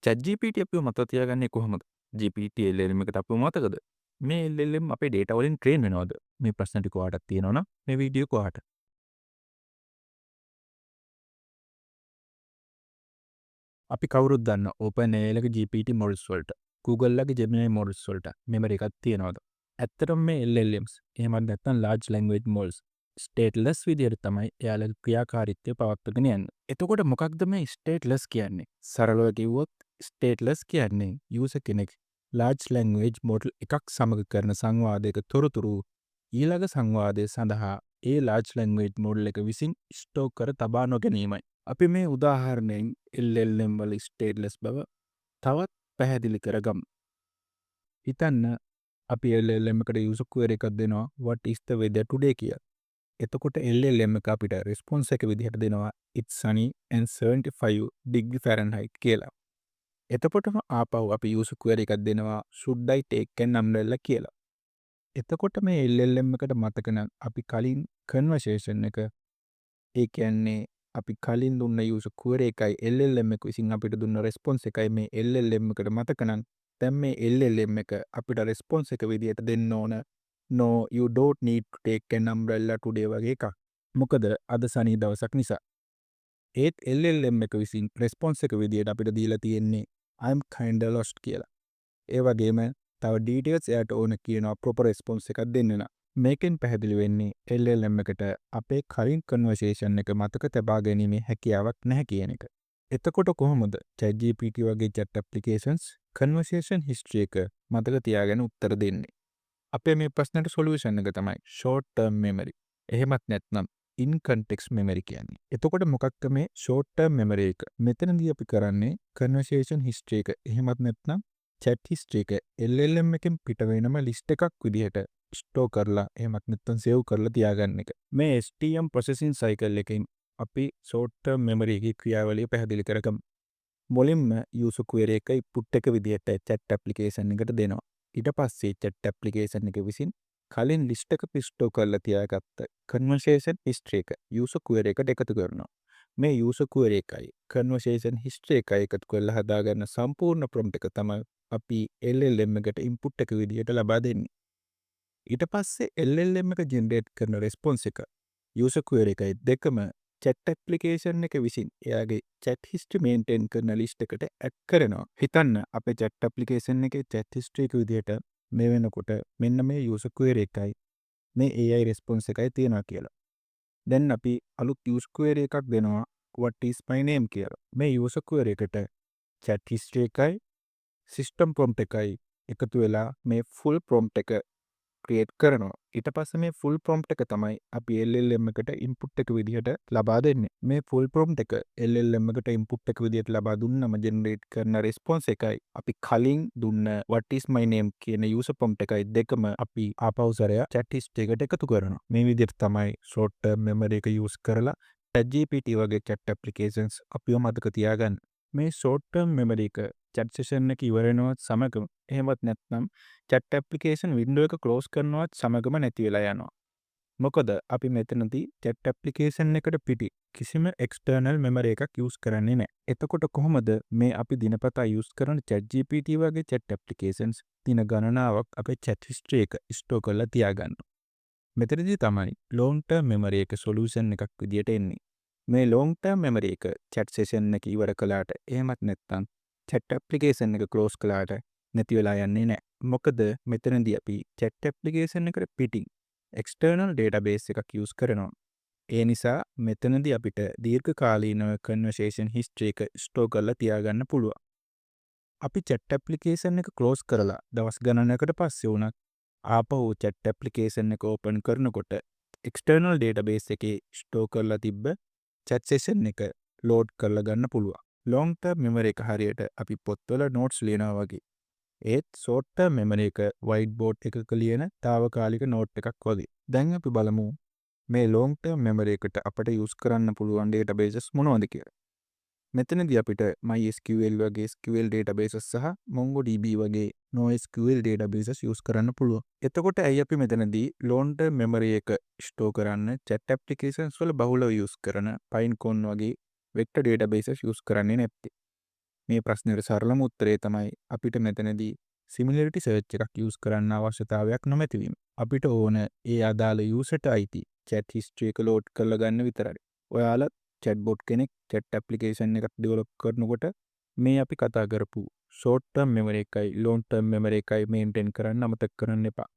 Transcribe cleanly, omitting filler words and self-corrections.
ChatGPT අපිව මතක තියාගන්නේ කොහොමද? GPT LLM එකට අපිව මතකද? මේ LLM අපේ ඩේටා වලින් ට්‍රේන් වෙනවද? මේ ප්‍රශ්න ටික ඔයාටත් තියෙනවා නම් මේ වීඩියෝ එක ඔයාට. අපි කවුරුත් දන්න OpenAI ලගේ GPT models වලට, Google ලගේ Gemini models වලට මෙමරි එකක් තියෙනවද? ඇත්තටම මේ LLMs එහෙමත් නැත්නම් large language models ස්ටේට්ලස් විදියට තමයි එයාලගේ ක්‍රියාකාරීත්වය පවත්වාගෙන යන්නේ. එතකොට මොකක්ද මේ ස්ටේට්ලස් කියන්නේ? සරලව කිව්වොත් ස්ටේට්ලස් කියන්නේ යූසර් කෙනෙක් large language model එකක් සමග කරන සංවාදයක තොරතුරු ඊළඟ සංවාදය සඳහා ඒ large language model එක විසින් ස්ටෝර් කර තබා නොගැනීමයි. අපි මේ උදාහරණයෙන් LLM වල ස්ටේට්ලස් බව තවත් පැහැදිලි කරගමු. හිතන්න අපි LLM එකට යූසර් ක්වෙරි එකක් දෙනවා, "What is the weather today?" කියලා. එතකොට LLM එක අපිට රෙස්පොන්ස් එක විදිහට දෙනවා "It's sunny and 75 degree Fahrenheit" කියලා. එතකොටම ආපහු අපි යූසර් ක්වෙරි එකක් දෙනවා "Should I take an umbrella?" කියලා. එතකොට මේ LLM එකට මතක නම් අපි කලින් කන්වර්සේෂන් එක, ඒ කියන්නේ අපි කලින් දුන්න යූසර් ක්වෙරි එකයි LLM එක විසින් අපිට දුන්න රෙස්පොන්ස් එකයි මේ LLM එකට මතක නම්, දැන් මේ LLM එක අපිට රෙස්පොන්ස් එක විදිහට දෙන්න ඕන "No, you don't need to take an umbrella today" වගේ එකක්. මොකද අද සනී දවසක් නිසා. ඒත් LLM එක විසින් රෙස්පොන්ස් එක විදිහට අපිට දීලා තියෙන්නේ "I'm kinda lost" කියලා. ඒ වගේම තව ඩීටේල්ස් එයාට ඕන කියනවා ප්‍රොපර් රෙස්පොන්ස් එකක් දෙන්න නම්. මේකෙන් පැහැදිලි වෙන්නේ LLM එකට අපේ කලින් කන්වර්සේෂන් එක මතක තබා ගැනීමේ හැකියාවක් නැහැ කියන එක. එතකොට කොහොමද ChatGPT වගේ chat applications conversation history එක මතක තියාගෙන උත්තර දෙන්නේ? අපේ මේ ප්‍රශ්නෙට සොලියුෂන් එක තමයි short term memory. එහෙමත් නැත්නම් in context memory කියන්නේ. එතකොට මොකක්ද මේ short term memory එක? මෙතනදී අපි කරන්නේ conversation history එක, එහෙමත් නැත්නම් chat history එක LLM එකෙන් පිට වෙනම list එකක් විදිහට ස්ටෝර් කරලා, එහෙමත් නැත්නම් සේව් කරලා තියාගන්න එක. මේ STM processing cycle එකෙන් අපි short term memory එකේ ක්‍රියාවලිය පැහැදිලි කරගමු. මුලින්ම user query එක input එක විදිහට chat application එකට දෙනවා. ඊට පස්සේ chat application එක විසින් කලින් list එක ස්ටෝර් කරලා තියාගත්ත conversation history එක user query එකට එකතු කරනවා. මේ user query එකයි conversation history එකයි එකතු කරලා හදාගන්න සම්පූර්ණ prompt එක තමයි අපි LLM එකට input එක විදිහට ලබා දෙන්නේ. ඊට පස්සේ LLM එක ජෙනරේට් කරන රෙස්පොන්ස් එක, user query එකයි දෙකම chat application එක විසින් එයාගේ chat history maintain කරන list එකට ඇඩ් කරනවා. හිතන්න අපේ chat application එකේ chat history එක විදිහට මේ වෙනකොට මෙන්න මේ user query එකයි මේ AI response එකයි තියෙනවා කියලා. දැන් අපි අලුත් user query එකක් දෙනවා "What is my name?" කියලා. මේ user query එකට chat history එකයි system prompt එකයි එකතු වෙලා මේ full prompt එක ක්‍රියේට් කරනවා. ඊට පස්සේ මේ ෆුල් ප්‍රොම්ප්ට් එක තමයි අපි LLM එකට ඉන්පුට් එක විදිහට ලබා දෙන්නේ. මේ ෆුල් ප්‍රොම්ප්ට් එක LLM එකට ඉන්පුට් එක විදිහට ලබා දුන්නම ජෙනරේට් කරන රෙස්පොන්ස් එකයි අපි කලින් දුන්න "What is my name?" කියන යූසර් ප්‍රොම්ප්ට් එකයි දෙකම අපි ආපහු සැරයක් chat history එකට එකතු කරනවා. මේ විදිහට තමයි short term memory එක යූස් කරලා ChatGPT වගේ chat applications අපිව මතක තියාගන්න. මේ short term memory එක chat session එක ඉවර වෙනවත් සමගම, එහෙමත් නැත්නම් chat application window එක close කරනවත් සමගම නැති වෙලා යනවා. මොකද අපි මෙතනදී chat application එකට පිටින් කිසිම external memory එකක් use කරන්නේ නැහැ. එතකොට කොහොමද මේ අපි දිනපතා use කරන ChatGPT වගේ chat applications දින ගණනාවක් අපේ chat history එක store කරලා තියාගන්නේ? මෙතනදී තමයි long term memory එක solution එකක් විදියට එන්නේ. මේ long term memory එක chat session එක ඉවර කළාට, එහෙමත් නැත්නම් chat application එක close කළාට නැති වෙලා යන්නේ නැහැ. මොකද මෙතනදී අපි chat application එකට පිටින් external database එකක් use කරනවා. ඒ නිසා මෙතනදී අපිට දීර්ඝ කාලීනව conversation history එක store කරලා තියාගන්න පුළුවන්. අපි chat application එක close කරලා දවස් ගණනකට පස්සේ වුණත් ආපහු chat application එක open කරනකොට external database එකේ store කරලා තිබ්බ chat session එක load කරලා ගන්න පුළුවන්. Long term memory එක හරියට අපි පොත්වල notes ලියනවා වගේ. ඒත් short term memory එක white board එකක ලියන තාවකාලික note එකක් වගේ. දැන් අපි බලමු මේ long term memory එකට අපට use කරන්න පුළුවන් databases මොනවද කියලා. මෙතනදී අපිට MySQL වගේ SQL databases සහ MongoDB වගේ NoSQL databases use කරන්න පුළුවන්. එතකොට ඇයි අපි මෙතනදී long term memory එක store කරන්න chat applications වල බහුලව use කරන Pinecone වගේ vector databases use කරන්නේ නැත්තේ? මේ ප්‍රශ්නෙට සරලම උත්තරේ තමයි අපිට මෙතනදී සිමිලරිටි සර්ච් එකක් යූස් කරන්න අවශ්‍යතාවයක් නොමැති වීම. අපිට ඕන ඒ අදාළ යූසර්ට අයිති චැට් හිස්ටරි එක ලෝඩ් කරලා ගන්න විතරයි. ඔයාලත් චැට්බොට් කෙනෙක්, චැට් ඇප්ලිකේෂන් එකක් ඩෙවලොප් කරනකොට මේ අපි කතා කරපු ෂෝට් ටර්ම් මෙමරි එකයි ලොන්ග් ටර්ම් මෙමරි එකයි මේන්ටේන් කරන්න අමතක කරන්න එපා.